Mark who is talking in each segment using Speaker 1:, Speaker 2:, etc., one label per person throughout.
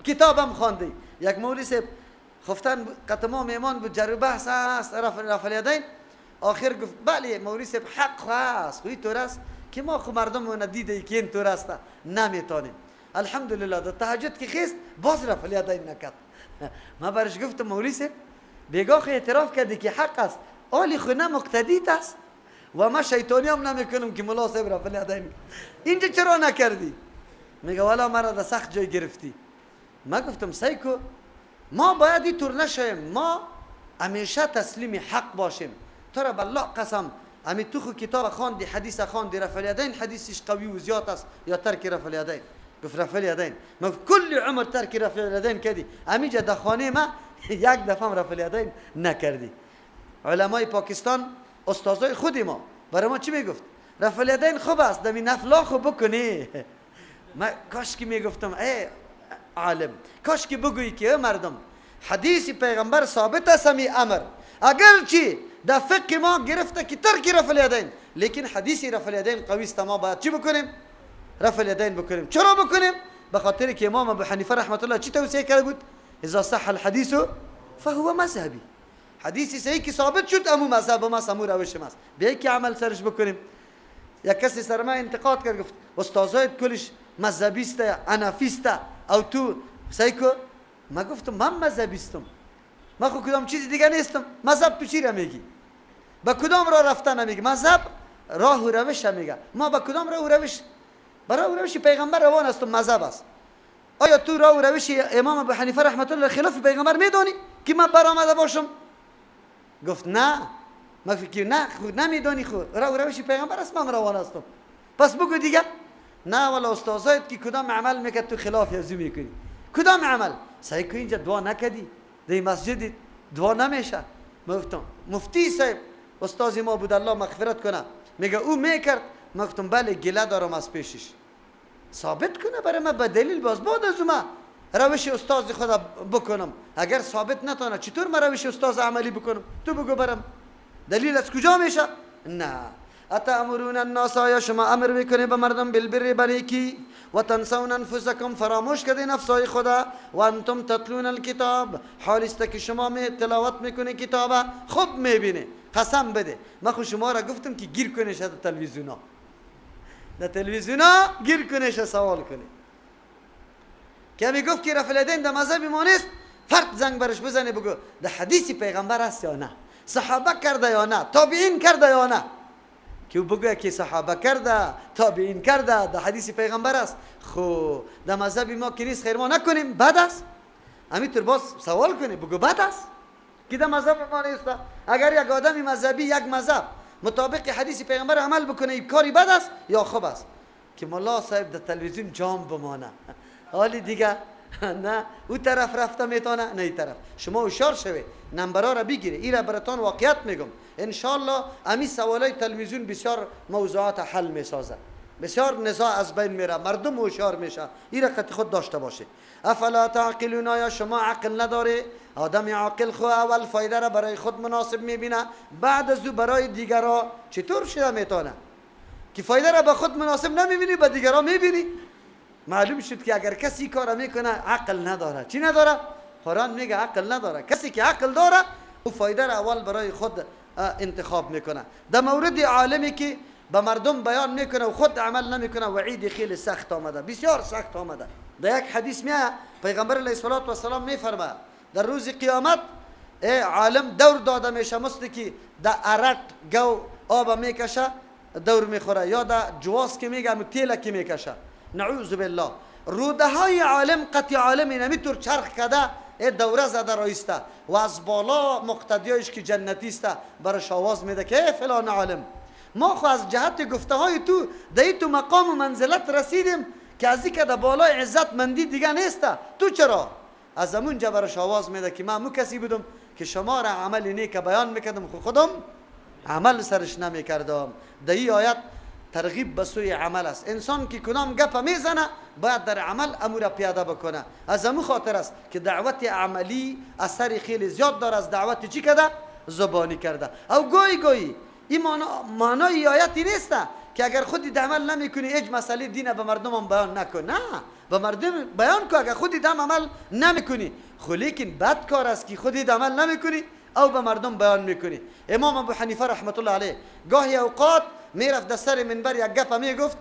Speaker 1: کتابم خواندی. یک مولوی صاحب خفتن قطما میمان بود، جر بحث است رفع الیدین. آخر گفت بله مولوی صاحب حق است، خوی طور است که ما خو مردم ندیده که این طور است نمیتونیم. الحمدلله در تهجد که خیست باز رفع الیدین نکرد. ما برش گفتم مولوی صاحب بیگاه اعتراف کردی که حق است، آلی خو نه مقتدیت است و ما شیطانی هم نمیکنم که ملا صاحب رفع الیدین اینجا چرا نکردی؟ میگه والا مرا در سخت جای گرفتی. ما گفتم سیکو ما باید اینطور نشویم، ما همیشه تسلیم حق باشیم. تو را بالله قسم امی تو خو کتاب خواندی، حدیث خواندی، رفع الیدین حدیثش قوی و زیاد است یا ترک رفع الیدین؟ گفت رفع الیدین. ما کل عمر ترک رفع الیدین کردی، امیجا در خانه ما یک دفعه هم رفع الیدین نکردی. علمای پاکستان استادای خود ما برای ما چی میگفت؟ رفع الیدین خوب است، دمی نفلا خوب بکنی. ما کاش که میگفتم ای عالم، کاش که بگویی که مردم حدیث پیغمبر ثابت است امی امر، اگرچه در فقه ما گرفته که ترک رفع الیدین، لیکن حدیث رفع الیدین قوی است، ما باید چی بکنیم؟ رفع الیدین بکنیم. چرا بکنیم؟ به خاطر که امام ابو حنیفه رحمت الله چی توصیه کرده بود؟ اذا صح الحدیث فهو مذهبی. حدیث صحیح که ثابت شد امو مذهب ما، امو روش ماست، بیا که عمل سرش بکنیم. یک کسی سر ما انتقاد کرد، گفت استادای کلش مذهبیست، انافیست، او تو سیکو. ما گفتم من مذهبیستم، من خو کدام چیز دیگه نیستم. مذهب تو چی را میگی؟ به کدام راه رفتن میگی؟ مذهب راه و روش میگه. ما به کدام راه و روش؟ برای روش پیغمبر روان هستم، مذهب است. آیا تو راه و روش امام ابو حنیفه رحمت الله خلاف پیغمبر میدانی که من برآمده باشم؟ گفت نه. ما فکر نه خود نمیدانی، خود راه و روش پیغمبر است، من روان هستم. پس بگو دیگه. نه والا استادایت که کدام عمل میکرد تو خلاف ازو میکنی؟ کدام عمل؟ سعی کن اینجا دعا نکردی، در مسجد دعا نمیشه. ما گفتم مفتی صاحب استاد ما بود، الله مغفرت کنه، میگه او میکرد. ما گفتم بله گله دارم از پیشش، ثابت کنه برای من به دلیل، باز بعد از ما روش استاد خدا بکنم. اگر ثابت نتونه چطور من روش استاد عملی بکنم؟ تو بگو برم دلیل از کجا میشه؟ نه. اتامرون الناس، آیا شما امر میکنه به مردم بالبر بنیکی و تنسون انفسکم، فراموش کرده نفسای خدا، و انتم تتلون الکتاب، حال است که شما می تلاوت میکنه کتابه، خوب میبینه. قسم بده من خو شما را گفتم که گیر کنه در تلویزیونا، در تلویزیونا گیر کنه سوال کنه. که می گفت که رفع الیدین در مذهب ما نیست، فرد زنگ برش بزنه بگو در حدیث پیغمبر است یا نه، صحابه کرده یا نه، تابعین کرده یا نه، که او بگوید که صحابه کرده، تابعین کرده، در حدیث پیغمبر است. خو در مذهب ما که نیست، خیر ما نکنیم بد است. همینطور باز سوال کنه بگو بد است که در مذهب ما نیست. اگر یک آدم مذهبی یک مذهب مطابق حدیث پیغمبر عمل بکنه، این کاری بد است یا خوب است؟ که ملا صاحب در تلویزیون جام بمانه، حالی دیگه نه او طرف رفته میتونه نه این طرف. شما هوشیار شوی، نمبرها را بگیری. این را براتان واقعیت میگم. انشالله امی سوالای تلویزیون بسیار موضوعات حل میسازه، بسیار نزاع از بین میره، مردم هوشیار میشه. این را قطع خود داشته باشه. افلا تعقلون، آیا شما عقل نداره؟ آدم عاقل خو اول فایده را برای خود مناسب میبینه، بعد از او برای دیگرا چطور شده میتونه؟ که فایده را به خود مناسب نمیبینی به دیگرا میبینی. معلوم شد که اگر کسی کار میکنه عقل نداره. چی نداره؟ قرآن میگه عقل نداره. کسی که عقل داره او فایده را اول برای خود انتخاب میکنه. در مورد عالمی که به مردم بیان میکنه و خود عمل نمیکنه، وعید خیلی سخت آمده، بسیار سخت آمده. در یک حدیث میاد پیغمبر علیه الصلاة والسلام میفرماید در روز قیامت عالم دور داده میشه، مثل که در ارت گو آب میکشه دور میخوره، یا در جواز که میگه تیله که میکشه، نعوذ بالله. روده های عالم قطع عالم اینمیطور چرخ کده دوره زده رایسته و از بالا مقتدیایش که جنتی است برش آواز میده که ای فلان عالم، ما خو از جهت گفته های تو در تو مقام و منزلت رسیدیم که از اینکه در بالای عزت مندی دیگه نیست، تو چرا؟ از همونجا برش آواز میده که من مو کسی بودم که شما را عمل نیک بیان میکردم، خو خودم عمل سرش نمیکردم. در این آیت ترغیب به سوی عمل است. انسان که کدام گپ میزنه باید در عمل امور پیاده بکنه. از امو خاطر است که دعوت عملی اثر خیلی زیاد داره از دعوت چی کرده؟ زبانی کرده. او گوی گوی این معنای آیتی نیست که اگر خودی عمل نمیکنی هیچ مسئله دین به مردم هم بیان نکن. نه، به مردم بیان کن اگر خودی عمل نمیکنی. خو لیکن بد کار است که خودی عمل نمیکنی او به مردم بیان میکنی. امام ابو حنیفه رحمت الله علیه گاهی اوقات میرفت در سر منبر یک گپ میگفت.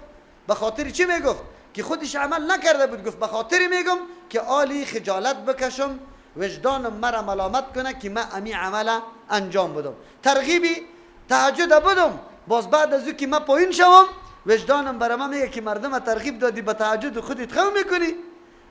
Speaker 1: به خاطر چی میگفت؟ که خودش عمل نکرده بود. گفت به خاطر میگم که آلی خجالت بکشم، وجدانم مرا ملامت کنه که من امی عمل انجام بدم. ترغیبی تهجد بدم، باز بعد از او که من پایین شوم وجدانم برای من میگه که مردم ترغیب دادی به تهجد خودت خو میکنی.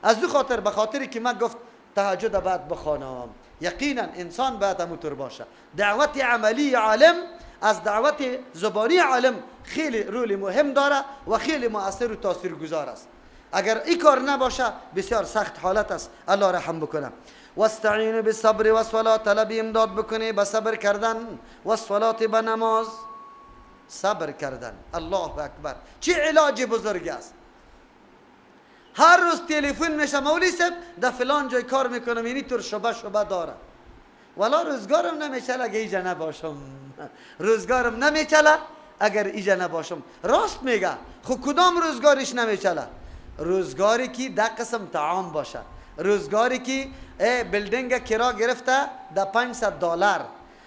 Speaker 1: از او خاطر، به خاطری که من گفت تهجد بعد بخوانم. یقینا انسان باید همونطور باشه. دعوت عملی عالم از دعوت زبانی عالم خیلی رول مهم داره و خیلی مؤثر و تاثیرگذار است. اگر این کار نباشه بسیار سخت حالت است. الله رحم بکنه. واستعینوا بالصبر والصلاة، طلب امداد بکنه به صبر کردن، والصلاة به نماز. صبر کردن، الله اکبر، چه علاج بزرگ است. هر روز تلفن میشه مولوی صاحب در فلان جای کار میکنم، یعنی طور شبه شبه داره. والا روزگارم نمیچله اگه ایجا نباشم، روزگارم نمیچله اگر ایجا نباشم. راست میگه. خب کدام روزگارش نمیچله؟ روزگاری که ده قسم طعام باشه، روزگاری که building کرا گرفته ده $500،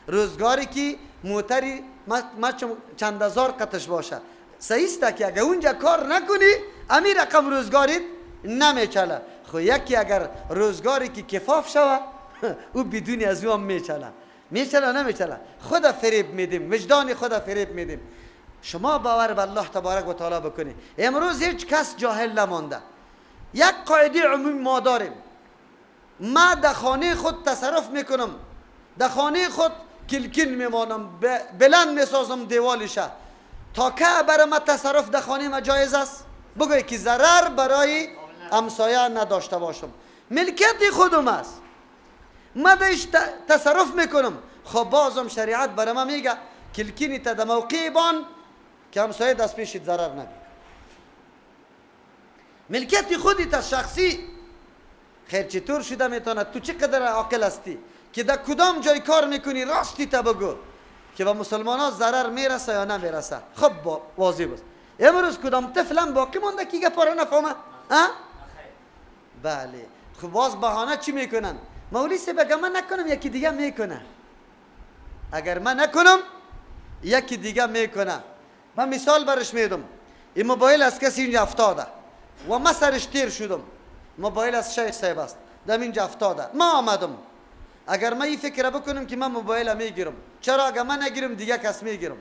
Speaker 1: روزگاری که موتری ما چند هزار قطش باشه. صحیح است که اگر اونجا کار نکنی امی رقم روزگاریت نمیچله. خب یکی اگر روزگاری که کفاف شوه او بدون از او هم میچله. میچله نمیچله؟ خدا فریب میدیم، وجدان خدا فریب میدیم. شما باور به الله تبارک و تعالی بکنی. امروز هیچ کس جاهل نمانده. یک قاعده عمومی ما داریم، ما در خانه خود تصرف میکنم، در خانه خود کلکین میمانم، بلند میسازم دیوالشه، تا که برای ما تصرف در خانه ما جایز است؟ بگوی که ضرر برای همسایه نداشته باشم، ملکیت خودم است، ما درش تصرف میکنم. خب بازم شریعت برای ما میگه کلکینی تا در موقع بان که همسایه دست پیشت ضرر نبینه. ملکیت خودت از شخصی. خیر چطور شده میتونه؟ تو چقدر عاقل هستی که در کدام جای کار میکنی راستی تا بگو که به مسلمان ها ضرر میرسه یا نمیرسه. خب واضح بود. امروز کدام طفلم باقی مانده که گپا را نفهمه؟ بله. خب باز بهانه چی میکنن؟ مولوی صاحب اگر من نکنم یکی دیگه میکنه، اگر من نکنم یکی دیگه میکنه. من مثال برش میدم. این موبایل از کسی اینجا افتاده و من سرش تیر شدم، موبایل از شیخ صاحب است، دم اینجا افتاده، ما آمدم. اگر من این فکر بکنم که من موبایل میگیرم، چرا اگر من نگیرم دیگه کس میگیرم؟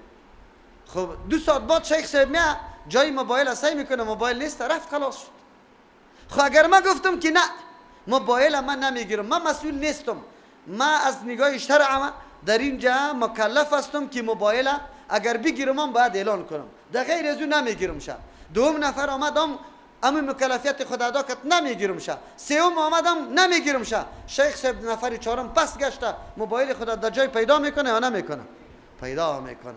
Speaker 1: خب 2 ساعت بعد شیخ صاحب میاد جای موبایل سعی میکنه، موبایل نیست، رفت خلاص شد. خب اگر من گفتم که نه موبایل من نمیگیرم، من مسئول نیستم، من از نگاه شرع در اینجا مکلف هستم که موبایل اگر بگیرم من باید اعلان کنم، در غیر از او نمیگیرم شه. دوم نفر آمدم اما مکلفیت خود ادا کرد، نمیگیرم شه. سوم آمدم نمیگیرم شه. شیخ صاحب نفر چهارم پس گشته موبایل خود در جای پیدا میکنه یا نمیکنه؟ پیدا میکنه.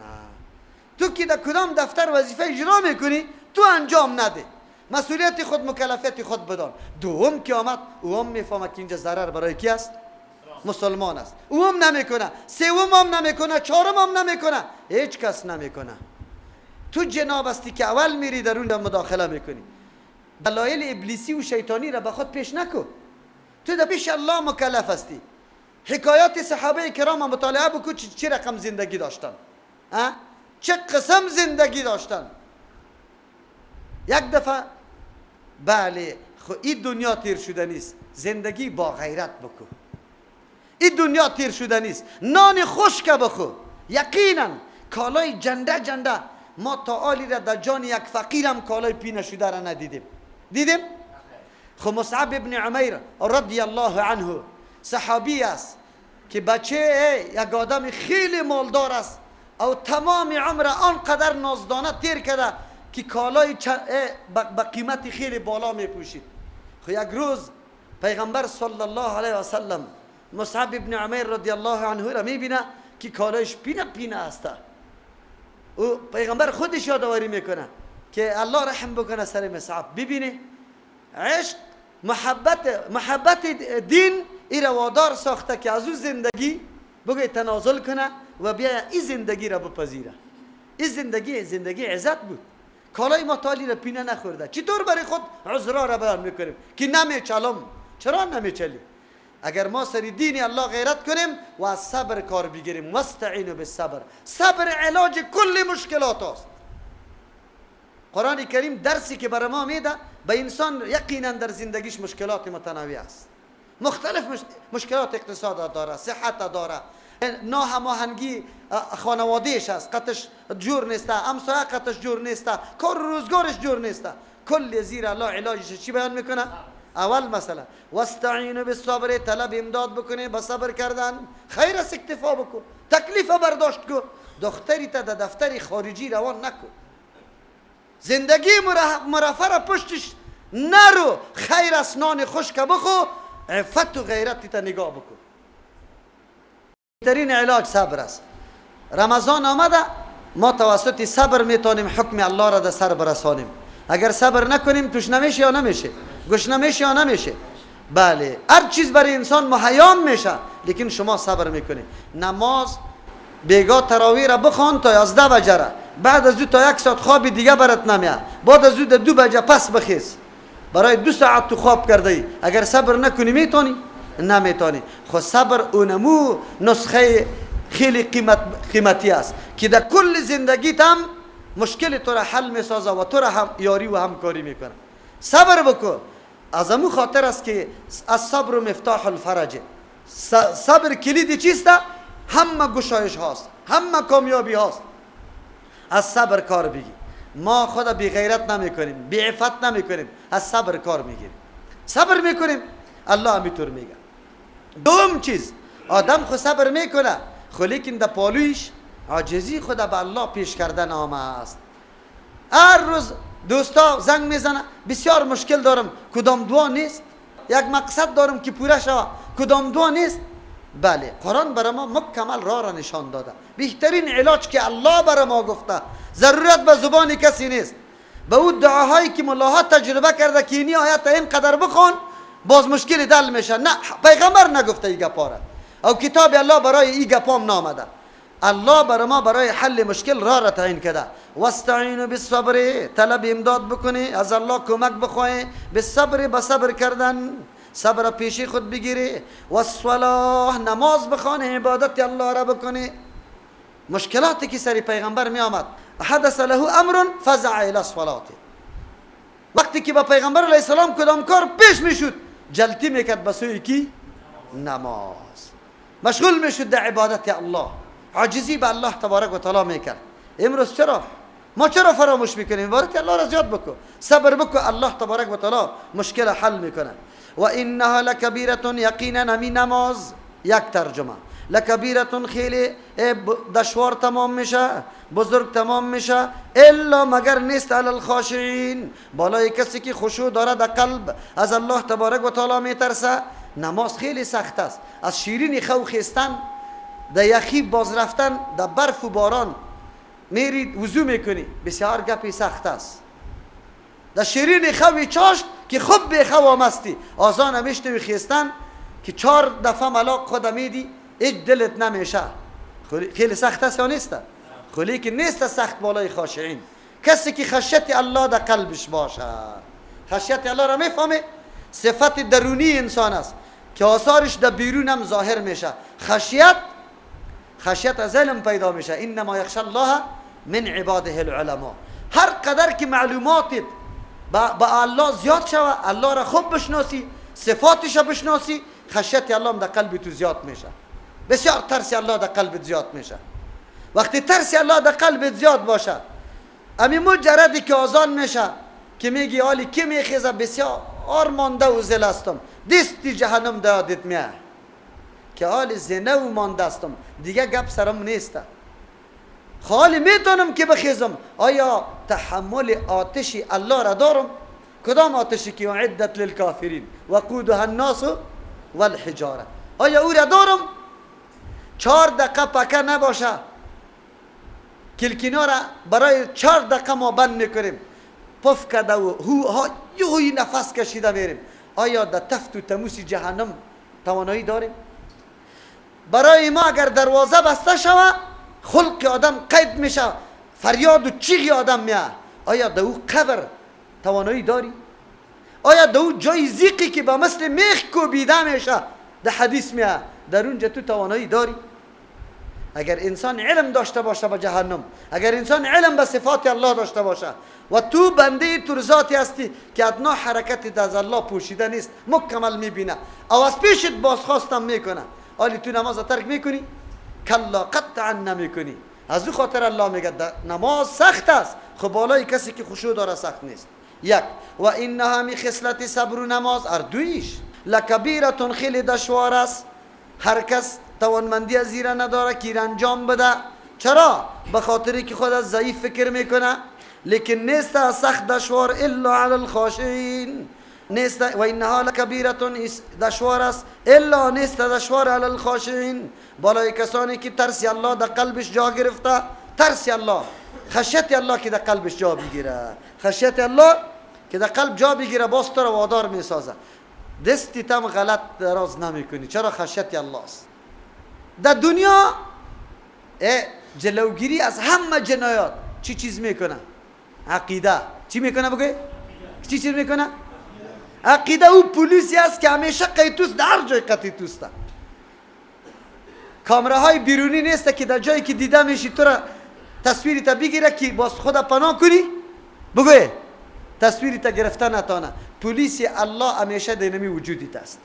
Speaker 1: تو که در کدام دفتر وظیفه اجرا میکنی تو انجام نده، مسئولیت خود مکلفیت خود بدان. دوم که آمد او هم میفهمه که اینجا ضرر برای کی است؟ مسلمان است. او هم نمیکنه، سوم هم نمیکنه، چهارم هم نمیکنه، هیچ کس نمیکنه. تو جناب هستی که اول میری در اون مداخله میکنی. دلایل ابلیسی و شیطانی را به خود پیش نکو. تو در پیش الله مکلف هستی. حکایات صحابه کرام مطالعه بکن چه رقم زندگی داشتن، چه قسم زندگی داشتن. یک دفعه بله خو این دنیا تیر شده نیست، زندگی با غیرت بکو. این دنیا تیر شده نیست، نان خشک بخو. یقینا کالای جنده جنده ما تا آلی را در جان یک فقیرم کالای پینه شده را ندیدیم. دیدیم؟ خب مصعب ابن عمیر رضی الله عنه صحابی است که بچه یک آدم خیلی مالدار است او تمام عمر آنقدر نازدانه تیر کرده که کالای به قیمت خیلی بالا می پوشید. خب یک روز پیغمبر صلی الله علیه و سلم مصعب ابن عمیر رضی الله عنه را میبینه که کالایش پینه پینه است. او پیغمبر خودش یادآوری میکنه که الله رحم بکنه سر مصعب. ببینه عشق، محبت دین ای را وادار ساخته که از او زندگی بگه تنازل کنه و بیا این زندگی را بپذیره. این زندگی زندگی عزت بود. کالای ما تالی را پینه نخورده. چطور برای خود عذرا را بیان میکنیم که نمیچلم؟ چرا نمیچلی؟ اگر ما سر دین الله غیرت کنیم و از صبر کار بگیریم، واستعینوا بالصبر. صبر علاج کل مشکلات است. قرآن کریم درسی که برای ما میده به انسان، یقینا در زندگیش مشکلات متنوع است، مختلف مشکلات اقتصاد داره، صحت داره، ناهماهنگی خانوادهش است، قطش جور نیست، همسایه قطش جور نیست، کار روزگارش جور نیست. کل زیر الله علاجش چی بیان میکنه؟ اول مسئله واستعینوا بالصبر، طلب امداد بکنه با صبر کردن. خیر است اکتفا بکن، تکلیف برداشت کن، دختری تا در دفتر خارجی روان نکن، زندگی مرفه را پشتش نرو، خیر است نان خشک بخو، عفت و غیرت تا نگاه بکن. بهترین علاج صبر است. رمضان آمده، ما توسط صبر میتونیم حکم الله را در سر برسانیم. اگر صبر نکنیم توش نمیشه یا نمیشه؟ گوش نمیشه یا نمیشه؟ بله، هر چیز برای انسان مهیا میشه، لیکن شما صبر میکنی. نماز بیگاه تراویح را بخوان تا 11 بجه را، بعد از او تا 1 ساعت خواب دیگه برات نمیاد، بعد از او 2 بجه پس بخیز، برای 2 ساعت تو خواب کرده ای. اگر صبر نکنی میتونی؟ نمیتونی. خب صبر اونمو نسخه خیلی قیمتی است که در کل زندگیت هم مشکل تو را حل میسازه و تو را هم یاری و همکاری میکنه. صبر بکن. از امو خاطر است که الصبر مفتاح الفرج. صبر کلید چیست؟ همه گشایش هاست، همه کامیابی هاست. از صبر کار بگی. ما خود بی غیرت نمی کنیم، بی عفت نمی کنیم، از صبر کار میگیریم، صبر میکنیم، الله همیطور میگه. دوم چیز، آدم خود صبر میکنه، خو لیکن در پالویش عاجزی خود به الله پیش کردن آمه است. هر روز دوستا زنگ میزنه، بسیار مشکل دارم، کدام دعا نیست؟ یک مقصد دارم که پوره شوه، کدام دعا نیست؟ بله، قرآن برای ما مکمل راه را نشان داده. بهترین علاج که الله برای ما گفته، ضرورت به زبان کسی نیست. به او دعاهایی که ملاها تجربه کرده که اینی آیت اینقدر بخوان باز مشکل دل میشه، نه، پیغمبر نگفته این گپا را، او کتاب الله برای این گپام نامده. الله برای ما برای حل مشکل راه را تعیین کرده. واستعینوا بالصبر، طلب امداد بکنی، از الله کمک بخواهی، بالصبر، به صبر کردن، صبر پیشی خود بگیری، والصلاه، نماز بخوانی، عبادت الله را بکنی. مشکلاتی که سر پیغمبر می آمد، حدث له امر فزع الى الصلاه. وقتی که با پیغمبر علیه السلام کدام کار پیش میشد، جلتی میکرد به سوی کی؟ نماز. مشغول میشد در عبادت الله، عاجزی به الله تبارک و تعالی میکرد. امروز چرا ما چرا فراموش میکنیم؟ عبادت الله را زیاد بکن، صبر بکن، الله تبارک و تعالی مشکل حل میکنه. و انها لکبیره، یقینا همین نماز، یک ترجمه لکبیره، خیلی دشوار تمام میشه، بزرگ تمام میشه، الا مگر نیست علی الخاشعین، بالای کسی که خشوع داره در قلب، از الله تبارک و تعالی میترسه. نماز خیلی سخت است، از شیرین خو خیستن، در یخی باز رفتن، در برف و باران میری وضو میکنی، بسیار گپی سخت است. در شیرین خوی چاشت که خوب به خو آمستی، آزان میشنوی خیستن که 4 دفعه ملاق خود میدی، هیچ دلت نمیشه. خیلی سخت است یا نیست؟ خلی که نیست سخت بالای خاشعین، کسی که خشیت الله در قلبش باشه. خشیت الله را میفهمه، صفت درونی انسان است که آثارش در بیرون هم ظاهر میشه. خشیت از علم پیدا میشه. انما یخشى الله من عباده العلماء. هر قدر که معلوماتت با الله زیاد شوه، الله را خوب بشناسی، صفاتش را بشناسی، خشیت الله هم در قلب تو زیاد میشه. بسیار ترس الله در قلبت زیاد میشه. وقتی ترس الله در قلبت زیاد باشه، امی مجردی که آزان میشه که میگی آلی کی میخیزه، بسیار مانده و زل هستم، دستی جهنم دادت میه که حال زنه و مانده هستم، دیگه گپ سرم نیست، خالی میتونم که بخیزم، آیا تحمل آتشی الله را دارم؟ کدام آتشی که عدت للکافرین وقودها الناس والحجاره، آیا او را دارم؟ 4 دقیقه پکه نباشه، کلکینا را برای 4 دقیقه ما بند میکنیم، پف کرده و هو ها یوی نفس کشیده میریم، آیا در تفت و تموس جهنم توانایی داریم؟ برای ما اگر دروازه بسته شوه، خلق آدم قید میشه، فریاد و چیغی آدم میاد، آیا در او قبر توانایی داری؟ آیا در او جای زیقی که با مثل میخ کوبیده میشه در حدیث میاد، در اونجا تو توانایی داری؟ اگر انسان علم داشته باشه به جهنم، اگر انسان علم به صفات الله داشته باشه و تو بنده تو ذاتی هستی که ادنا حرکت از الله پوشیده نیست، مکمل میبینه او از پیشت بازخواستم میکنه، آلی تو نماز ترک میکنی؟ کلا، قطعا نمیکنی. از او خاطر الله میگه نماز سخت است، خب بالای کسی که خشوع داره سخت نیست. یک و اینها می خصلت صبر و نماز اردویش لکبیرتون خیلی دشوار است، هر کس توانمندی از زیره نداره که انجام بده. چرا؟ به خاطری که خود از ضعیف فکر میکنه. لیکن نیست سخت دشوار الا علی الخاشعین، نیست و اینها لکبیرتون دشوار است الا نیست دشوار علی الخاشعین، بالای کسانی که ترس الله در قلبش جا گرفته، ترس الله، خشیت الله که در قلبش جا بگیره، خشیت الله که در قلب جا بگیره باز تو را وادار میسازه، دستی تم غلط دراز نمیکنی. چرا؟ خشیت الله است. در دنیا جلوگیری از همه جنایات چی چیز میکنه؟ عقیده. چی میکنه بگوی؟ چی چیز میکنه؟ عقیده. او پلیسی است که همیشه قیتوس، در هر جای قیتوسته. کامره های بیرونی نیست که در جایی که دیده میشی تو را تصویری تا بگیره که باز خدا پناه کنی، بگوی تصویری تا گرفته نتانه. پلیس الله همیشه دینمی وجودیت است.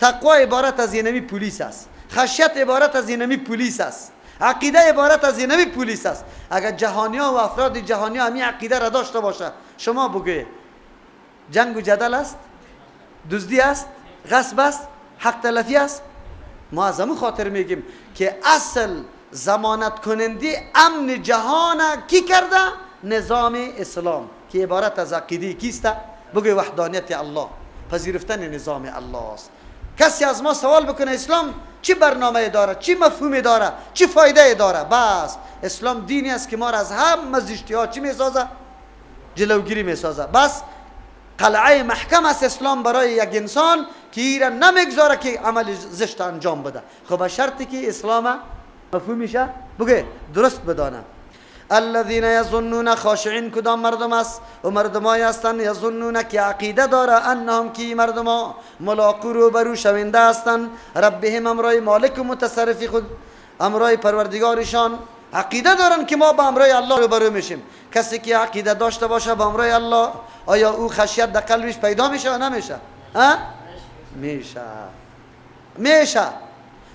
Speaker 1: تقوا عبارت از اینمی پلیس است، خشیت عبارت از اینمی پلیس است، عقیده عبارت از اینمی پلیس است. اگر جهانی‌ها و افراد جهانی همی عقیده را داشته باشه، شما بگوی جنگ و جدل است، دزدی است، غصب است، حق تلفی است؟ ما از همون خاطر میگیم که اصل ضمانت کننده امن جهان کی کرده؟ نظام اسلام که عبارت از عقیده کیست؟ بگوی وحدانیت الله، پذیرفتن نظام الله است. کسی از ما سوال بکنه اسلام چی برنامه داره، چی مفهومی داره، چی فایده داره؟ بس اسلام دینی است که ما را از همه زشتی ها چی میسازه؟ جلوگیری میسازه. بس قلعه محکم است اسلام برای یک انسان که ایره نمیگذاره که عمل زشت انجام بده. خب شرطی که اسلام مفهومیشه بگه درست بدانه. الذين يظنون خاشعين کدام مردم است؟ و مردمای هستند یظنون که عقیده داره انهم کی مردما ملاقو روبرو شونده هستند ربهم، امرای مالک و متصرف خود، امرای پروردگارشان. عقیده دارن که ما با امرای الله روبرو میشیم. کسی که عقیده داشته باشه با امرای الله، آیا او خشیت در قلبش پیدا میشه یا نمیشه؟ ها؟ میشه. میشه.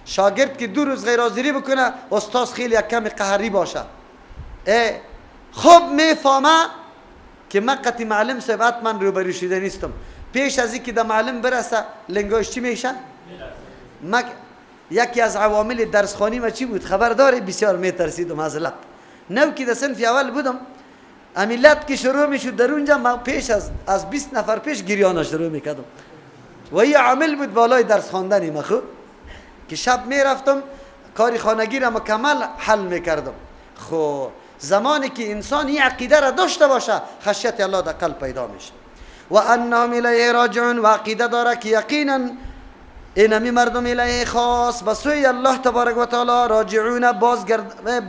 Speaker 1: شاگرد که 2 روز غیر حاضری بکنه، استاد خیلی یک کمی قهری باشه، خب میفهمه که من قطعی معلم صاحب من روبرو شده نیستم. پیش از اینکه در معلم برسه لنگاش چی میشه؟ یکی از عوامل درس خوانی ما چی بود خبر داری؟ بسیار میترسیدم از لط. نو که در صنف اول بودم، امی لط که شروع میشد در اونجا ما پیش از 20 نفر پیش گریانه شروع میکردم و این عامل بود بالای درس خواندنی ما. خب که شب میرفتم کاری خانگی را مکمل حل میکردم. خب زمانی که انسان این عقیده را داشته باشه، خشیت الله در قلب پیدا میشه. و انهم الیه راجعون، و عقیده داره که یقینا اینمی مردم الیه خاص به سوی الله تبارک و تعالی راجعون،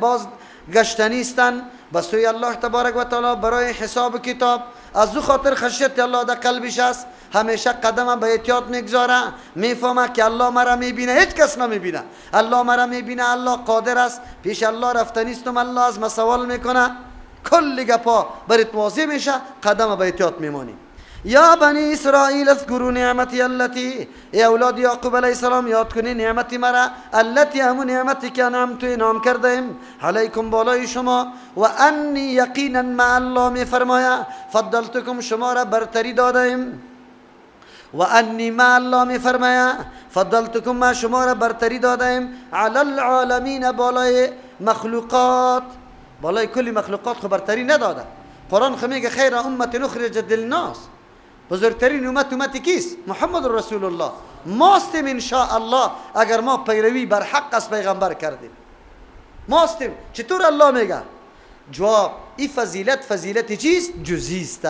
Speaker 1: باز گشتنیستن به سوی الله تبارک و تعالی برای حساب کتاب. از او خاطر خشیت الله در قلبش است، همیشه قدم به احتیاط میگذاره، میفهمه که الله مرا میبینه، هیچ کس نمیبینه، الله مرا میبینه، الله قادر است، پیش الله رفتنیستم، الله از ما سوال میکنه، کل گپا برات واضح میشه، قدم به احتیاط میمانی. یا بنی اسرائیل اذکروا نعمتی التي، ای اولاد یعقوب علیه السلام یاد کنی نعمتی مرا، التي همون نعمتی که انعمت انعام کردیم علیکم بالای شما، و انی یقینا مع الله میفرماید فضلتکم شما را برتری دادیم. و انی مع الله میفرماید فضلتکم ما شما را برتری دادیم علی العالمین بالای مخلوقات، بالای کل مخلوقات خو برتری نداده. قرآن خو میگه خیر امت اخرجت للناس، بزرگترین امت امت کیست؟ محمد رسول الله. ماستیم ان شاء الله اگر ما پیروی بر حق از پیغمبر کردیم، ماستیم. چطور الله میگه؟ جواب این فضیلت فضیلت چیست؟ جزئی است.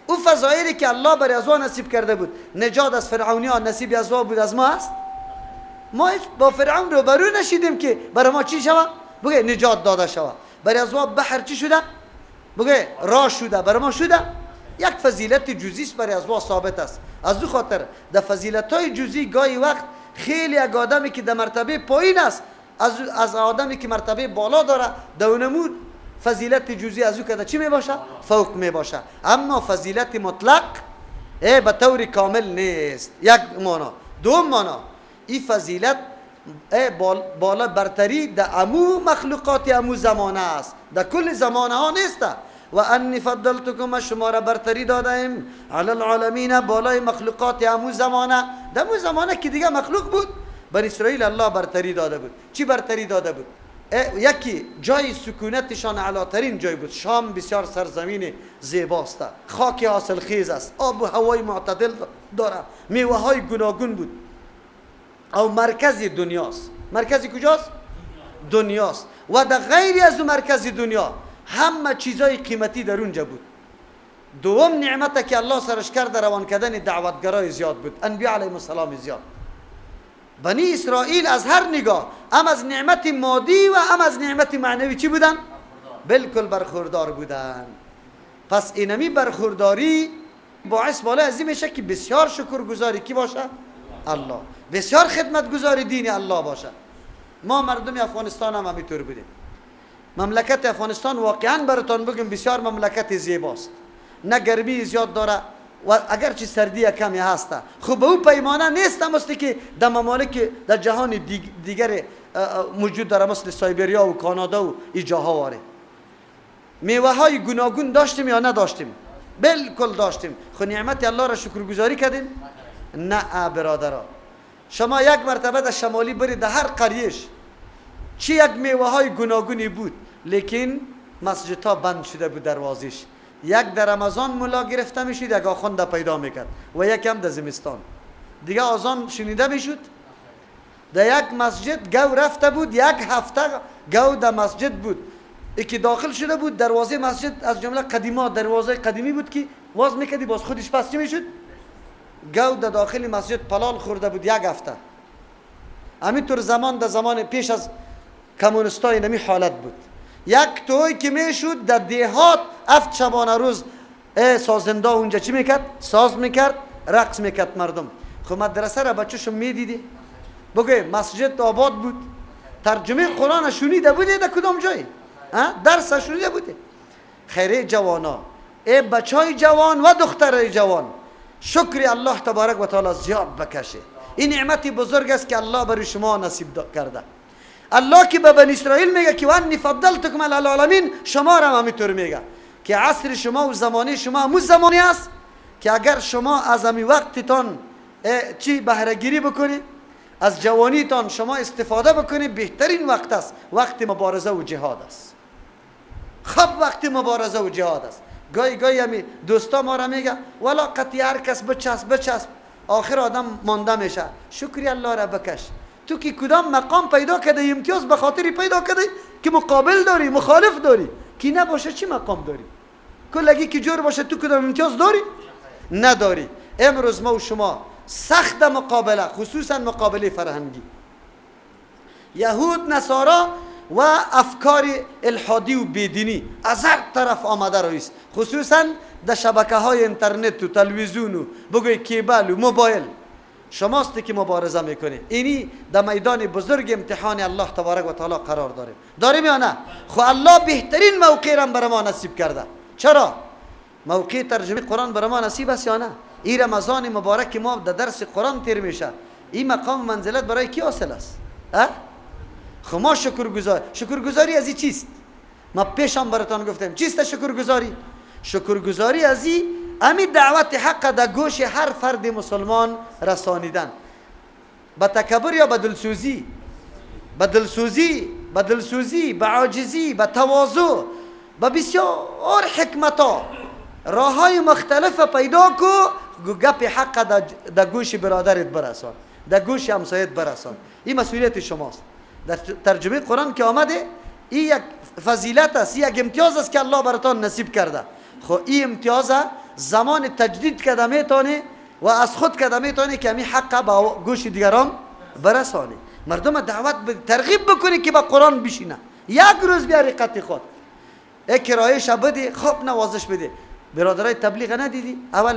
Speaker 1: او فضایلی که الله برای از نصیب کرده بود، نجات از فرعونی ها نصیب از بود، از ما است؟ ما هیچ با فرعون روبرو نشیدیم که برای ما چی شوه؟ بگه نجات داده شوه. برای از بحر چی شده؟ بگه راه شده، برای ما شده؟ یک فضیلت جزئی است برای از ثابت است. از او خاطر در فضیلت های جزئی گاهی وقت خیلی یک آدمی که در مرتبه پایین است از آدمی که مرتبه بالا داره در اونمود فضیلت جزئی از او که چی می باشه؟ فوق می باشه. اما فضیلت مطلق به طور کامل نیست. یک معنا. دوم معنا این فضیلت بالا برتری در امو مخلوقات امو زمانه است، در کل زمانه ها نیست. و انی فضلتکم، شما را برتری دادیم علی العالمین، بالای مخلوقات امو زمانه. در امو زمانه که دیگه مخلوق بود، بر اسرائیل الله برتری داده بود. چی برتری داده بود؟ یکی جای سکونتشان اعلاترین جای بود. شام بسیار سرزمین زیباست، خاک حاصلخیز است، آب و هوای معتدل داره، میوه های گوناگون بود، او مرکز دنیاست. مرکزی کجاست؟ دنیاست. و در غیر از مرکز دنیا همه چیزای قیمتی در اونجا بود. دوم نعمت که الله سرش کرد روان کردن دعوتگرای زیاد بود، انبیا علیهم السلام زیاد. بنی اسرائیل از هر نگاه، هم از نعمت مادی و هم از نعمت معنوی چی بودن؟ بالکل برخوردار بودن. پس اینمی برخورداری باعث بالا از این میشه که بسیار شکرگزاری کی باشه؟ الله. بسیار خدمتگزاری دین الله باشه. ما مردم افغانستان هم همینطور بودیم. مملکت افغانستان واقعا براتون بگم بسیار مملکت زیباست، نه گرمی زیاد داره و اگرچه سردی کمی هسته، خب به او پیمانه نیست مثل که در ممالک در جهان دیگر موجود داره، مثل سایبریا و کانادا و ای جاها واره. میوه های گوناگون داشتیم یا نداشتیم؟ بالکل داشتیم. خب نعمت الله را شکرگزاری کردیم؟ نه برادرها. شما یک مرتبه در شمالی برید، در هر قریش چی یک میوه های گوناگونی بود، لیکن مسجدها بند شده بود دروازش. یک در رمضان ملا گرفته میشد، یک آخوند پیدا میکرد و یک هم در زمستان دیگه آذان شنیده میشد. در یک مسجد گو رفته بود، یک هفته گو در مسجد بود، یکی داخل شده بود دروازه مسجد، از جمله قدیما دروازه قدیمی بود که واز میکردی باز خودش پس چی میشد؟ گو در داخل مسجد پلال خورده بود یک هفته. همینطور زمان در زمان پیش از کمونستای نمی حالت بود. یک توی که میشد در دیهات 7 شبانه روز سازنده اونجا چی میکرد؟ ساز میکرد، رقص میکرد مردم. خب مدرسه را بچه‌شون میدیدی؟ بگه مسجد آباد بود، ترجمه قرآن شنیده بودی در کدام جای؟ درس شنیده بودی؟ خیره جوانا، ای بچهای جوان و دخترای جوان، شکر الله تبارک و تعالی زیاد بکشه. این نعمت بزرگ است که الله برای شما نصیب کرده. الله که به بنی اسرائیل میگه که وانی فضلتکم علی العالمین، شما را هم همینطور میگه که عصر شما و زمانه شما همون زمانی است که اگر شما از همی وقتتان چی بهره گیری بکنید، از جوانیتان شما استفاده بکنید، بهترین وقت است، وقت مبارزه و جهاد است. خب وقت مبارزه و جهاد است. گاهی گاهی همی دوستا ما را میگه والا قطعی هر کس بچسب بچسب، آخر آدم مانده میشه. شکری الله را بکش. تو که کدام مقام پیدا کرده، امتیاز به خاطری پیدا کرده که مقابل داری، مخالف داری، که نباشه چی مقام داری؟ کلگی که جور باشه تو کدام امتیاز داری؟ نداری. امروز ما و شما سخت مقابله، خصوصا مقابله فرهنگی، یهود، نصارا و افکار الحادی و بیدینی از هر طرف آمده رویست، خصوصا در شبکه های اینترنت و تلویزیون و بگوی کیبل و موبایل. شماست که مبارزه میکنه. اینی در میدان بزرگ امتحان الله تبارک و تعالی قرار داریم. داریم یا نه؟ خو الله بهترین موقع را بر ما نصیب کرده. چرا؟ موقع ترجمه قرآن بر ما نصیب است یا نه؟ این رمضان مبارک ما در درس قرآن تیر میشه، این مقام منزلت برای کی حاصل است؟ خو ما شکرگزار. شکرگزاری از این چیست؟ ما پیشم براتان گفتم چیست شکرگزاری؟ شکرگزاری از این امی دعوت حق در گوش هر فرد مسلمان رسانیدن. با تکبر یا با دلسوزی؟ با دلسوزی، با دلسوزی، با عاجزی، با تواضع، با بسیار حکمتا راه های مختلف پیدا کو، گپ حق در گوش برادرت برسان، در گوش همسایت برسان. این مسئولیت شماست. در ترجمه قرآن که آمده این یک فضیلت است، یک امتیاز است که الله براتان نصیب کرده. خب این امتیاز زمان تجدید کرده میتونه و از خود کرده میتونه که همین حق با گوش دیگران برسانه. مردم دعوت ترغیب بکنی که با قرآن بشینه، یک روز بیاری قطع خود. یک کرایه بدی، خوب نوازش بده. برادرای تبلیغ ندیدی؟ اول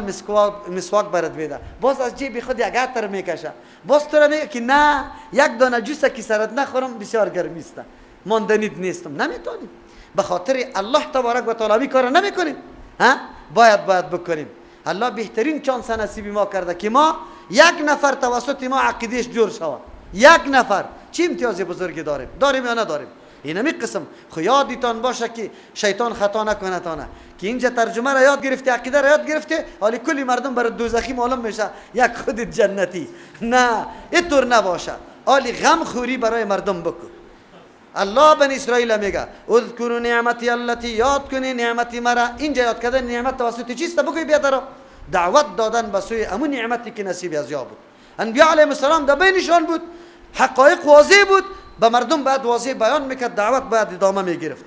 Speaker 1: مسواک برات میده، باز از جیب خود یک عطر میکشه، باز تو را میگه که نه یک دانه جوس که سرت نخورم بسیار گرمی است، ماندنیت نیستم. نمیتونیم به خاطر الله تبارک و تعالی کار نمیکنیم. ها باید بکنیم. الله بهترین چانس نصیب ما کرده که ما یک نفر توسط ما عقیدهش جور شود. یک نفر چه امتیاز بزرگی داریم؟ داریم یا نداریم؟ اینمی قسم خو یادتان باشه که شیطان خطا نکنه تانه که اینجا ترجمه را یاد گرفته، عقیده را یاد گرفته، حالی کلی مردم برای دوزخی معلوم میشه یک خودت جنتی. نه اینطور نباشه. حالی غم خوری برای مردم بکن. الله بن اسرائیل میگه اذکروا نعمتی التي، یاد کنی نعمتی مرا. اینجا یاد کردن نعمت توسط چیست؟ بگوی بیادرا دعوت دادن به سوی امون نعمتی که نصیب از یا بود. انبیاء علیهم السلام در بینشان بود، حقایق واضح بود، به مردم باید واضح بیان میکرد، دعوت باید ادامه میگرفت.